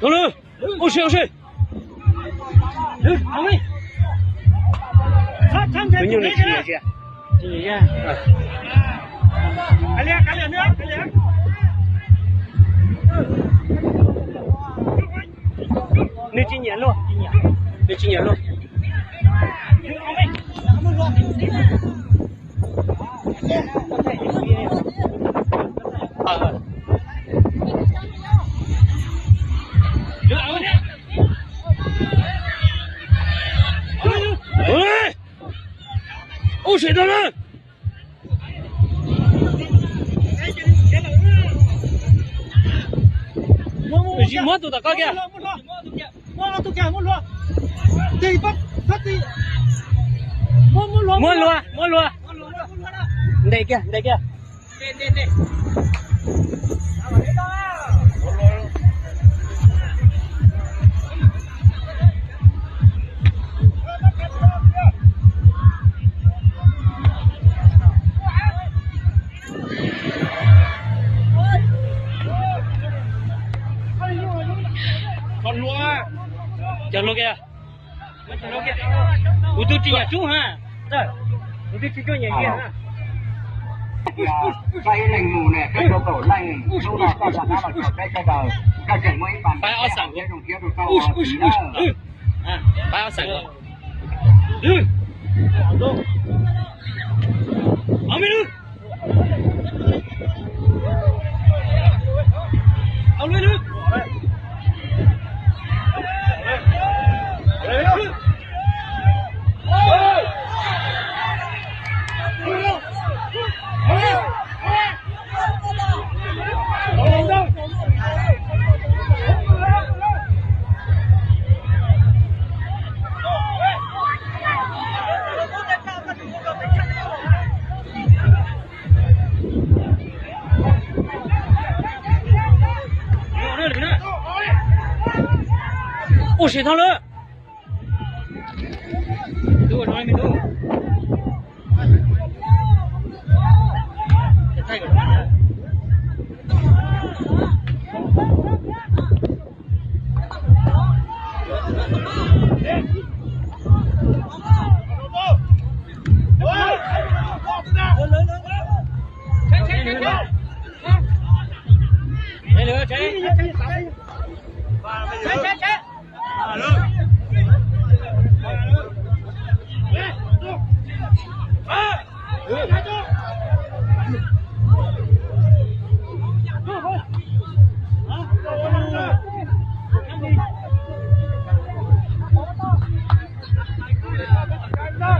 Thov lwm, ua si ua si. Tus nyuj nws tsis nyiam sia. Nws tsis nyiam luaj, nws tsis nyiam luaj. Ua si tau na. Muab tus tom qab kiag. Muab luag, muab luag. Ntes kiag, ntes kiag. Cog lua kiag. Kuv twb tsis nyiam Rub ha. Kuv twb tsis nyiam Rub ha. Pab ob xeem. Pab ob xeem. Ua si thoob lawm.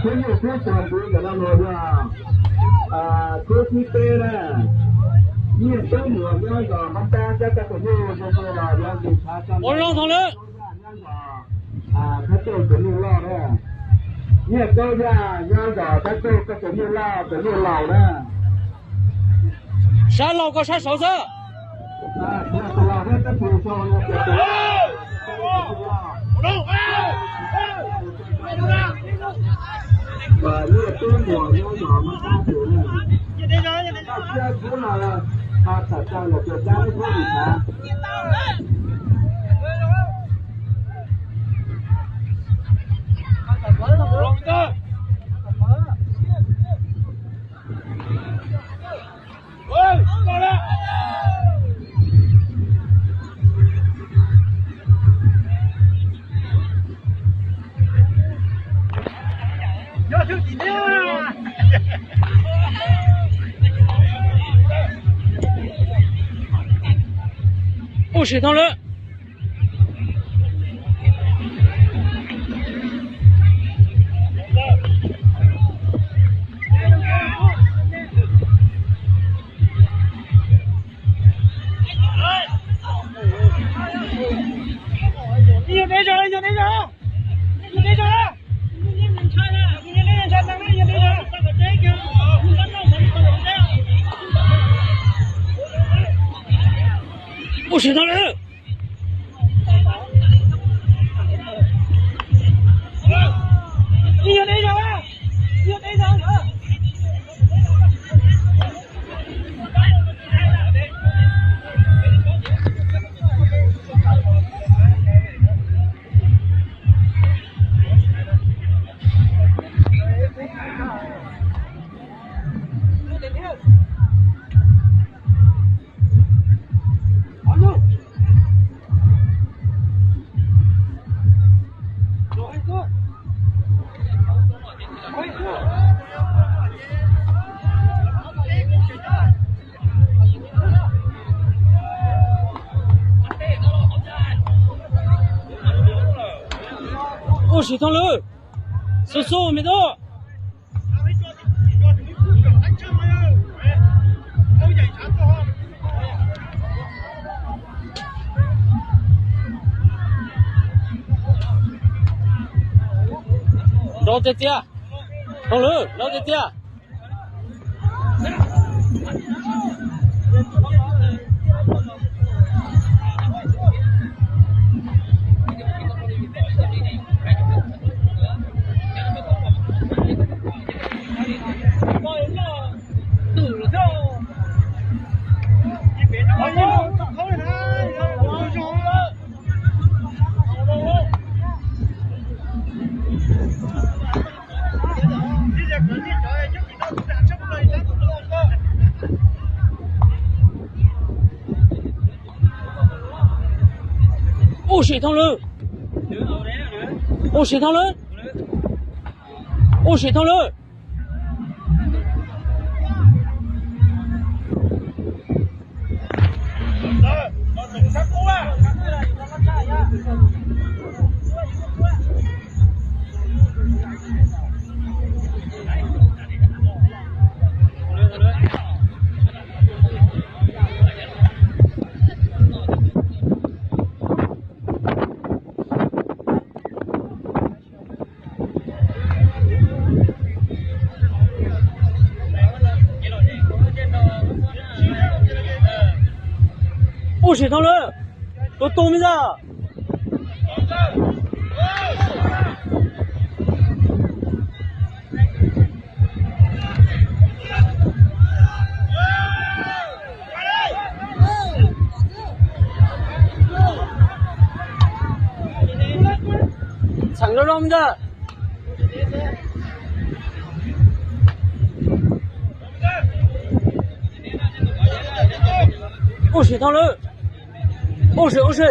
Khub nyuj khub tsuag ntxiv ntawm no mus yog khub thib peb na. Nyiaj Tub Muas nyob zos Hmoob Tab cab tau tus nyuj zoo los yog tus tshav tso. Ua zoo thaum lawm. Thab Tauj tus nyuj loj na. Nyiaj Tub Yaj nyob zos Thab Tauj tus nyuj loj tus nyuj laus na. Sab laug koj sab saud xwb. Ua si thoob lawm. Ua si thoob lawm. Tsis thoob lwm, xub xub me tub. Nrau tiag tiag, thoob lwm, nrau tiag tiag. Ua si thoob lwm, ua si thoob lwm, ua si thoob lwm. Ua si thoob lwm, tus tus me ntxawg. Txheem zoo zoo me ntxawg. Ua si thoob lwm, ua si ua si.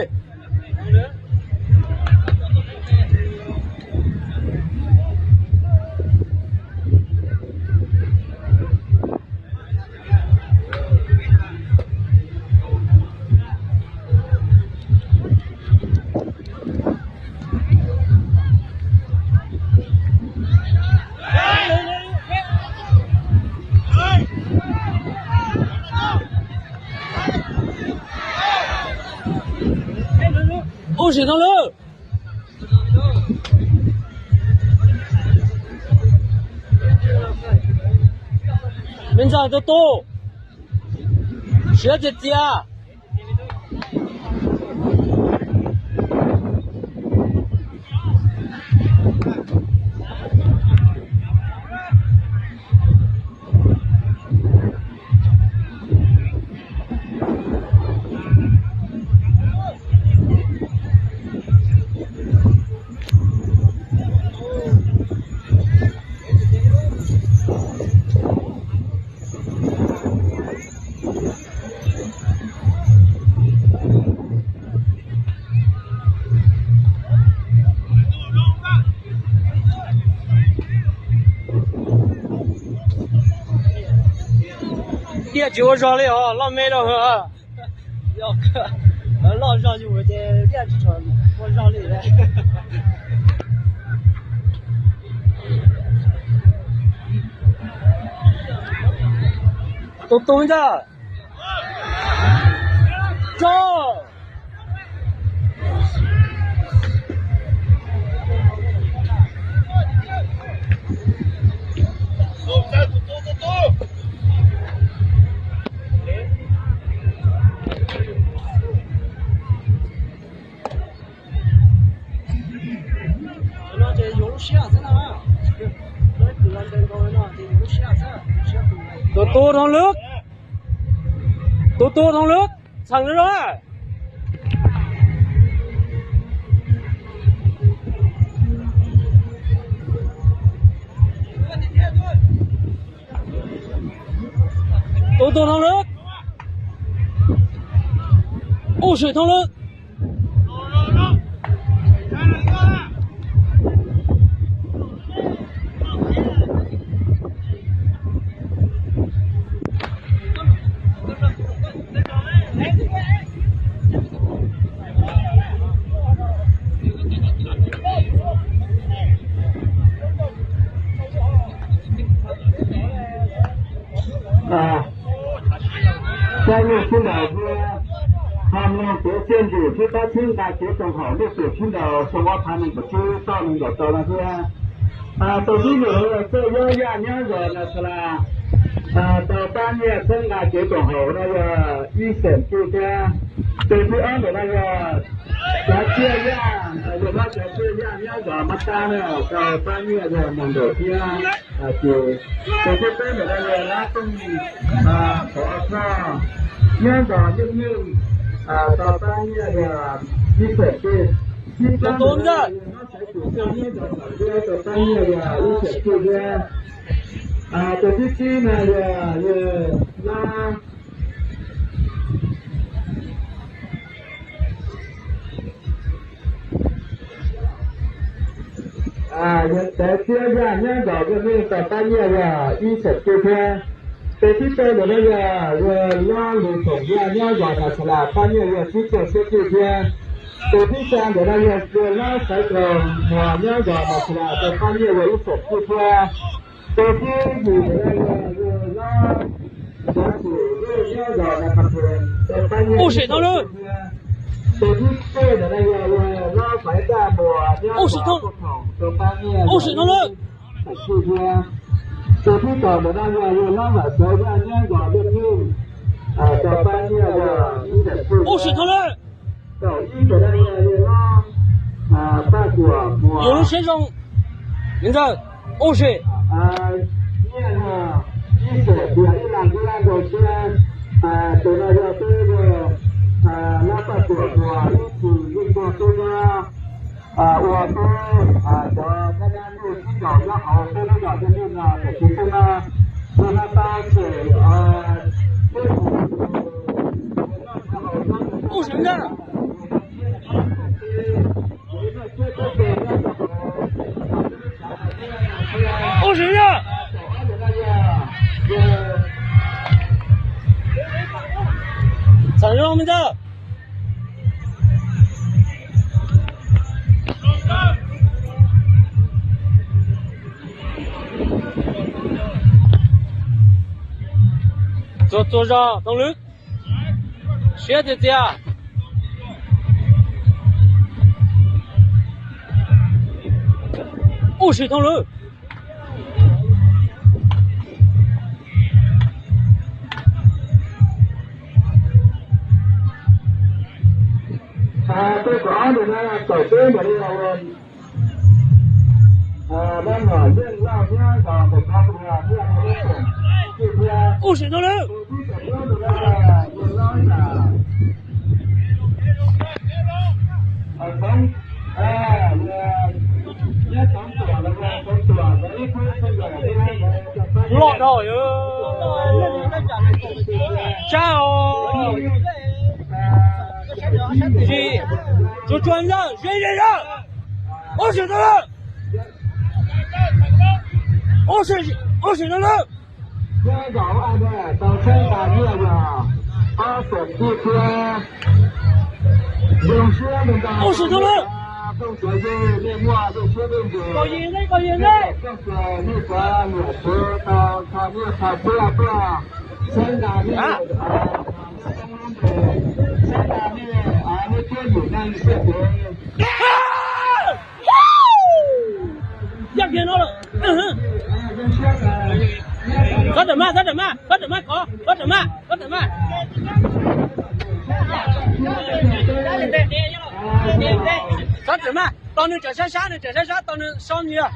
Ua si thoob lwm. Me ntxawg tus tus, siab txias txias. Tiaj tsis ua zog li os, loj me rau. Loj zog yus ces tiaj tsis tshua ua zog li. Tus tus ntag. Tso. Tus tus thoob lwm, tus tus thoob lwm, txheem zoo. Tus tus thoob lwm, ua si thoob lwm. Pab Nyiaj sib nraus thiab, ho mloog kev txiaj ntsig thiab pab txhawb nqa kev koom haum lub xyoo sib nraus xyoo ob phav nees nkaum tsib txoj nees nkaum rau no thiab. Tus thib nyuam no yog Txawj Yob Yaj nyob zos Nas Xas Las, tau pab Nyiaj txhawb nqa kev koom haum no yog ib xeem cuj thiab. Tus thib ob ntawm no yog Cov Txiaj Yaj, yog Cov Txiaj Yaj nyob zos Mab Tab na, tau pab Nyiaj yog nees nkaum thiab. Ces tus thib peb ntawm no yog Lab Tooj Pov Thoj nyob zos Yeej Yeej, tau pab Nyiaj yog ib xeem cuj. Thib plaub ntawm no yog Nob Xaiv Tus Xyooj nyob zos Xam Ntiab, tau pab Nyiaj yog ib xeem cuj thiab. Tus thib tsib no yog, yog Lab Yawg Txawv Txiab Yaj nyob zos Yeej Yeej, tau pab Nyiaj yog ib xeem cuj thiab. Tus thib rau ntawm no yog, yog Lob Lwm Thoom Yaj nyob zos Nas Xas Las, pab Nyiaj yog tsib caug cuj thiab. Tus thib xya ntawm no yog, yog Lob Xaiv Koos Muas nyob zos Nas Xas Las, tau pab Nyiaj yog ib xeem cuj thiab. Tus thib yim ntawm no yog, yog Lob Xaiv Koos Muas nyob zos Nas Xas Las, tau pab Nyiaj ib xeem cuj thiab. Tus thib peb ntawm no yog, yog Lob Xaiv Daj Muas nyob zos Kuj Thoom, tau pab Nyiaj yog ib xeem cuj thiab. Tus thib kaum ntawm no yog, yog Lob Vam Xaiv Yaj nyob zos Yeej Yeej, tau pab Nyiaj yog ib xeem cuj thiab. Kaum ib ntawm no yog, yog Lob Paj Kuam Muas Nyiaj yog ib xeem tias ib laj nkuj laj nkaus thiab. Tus no yog peb yog Lob Paj Kuam Muas ib tug yeej muaj tub nyob ua peb cov dab dab neeg sib nraus nyob hauv peb lub zos Yeej Yeej no tam sim no, nws no tau tshem peb tus Ua si yog txawm zoo me ntag. Txua txua zog Tooj Lwm, siab tiag tiag. Ua si Tooj Lwm. Tus kaum ob ntawm no, kaum peb ntawm no, Lab Nom Yeej Lauj nyob zos Npam Kov Tus Lam thiab, Ub, sim no lawm. Loj dhau, sab os. Tsis, tsuag tsuag ntxawg, ze ze zog. Ub, sim no lawm. Ub, sim no lawm. Ub, sim no lawm. Kaus yis ntej, kaus yis ntej. Yaj kiag no lawm. Txhob rawm maj, txhob rawm maj, txhob rawm maj kov, txhob rawm maj, txhob rawm maj. Txhob rawm maj, tos nws tsawm sab sab, nws tsawm sab sab, tos nws so nyias.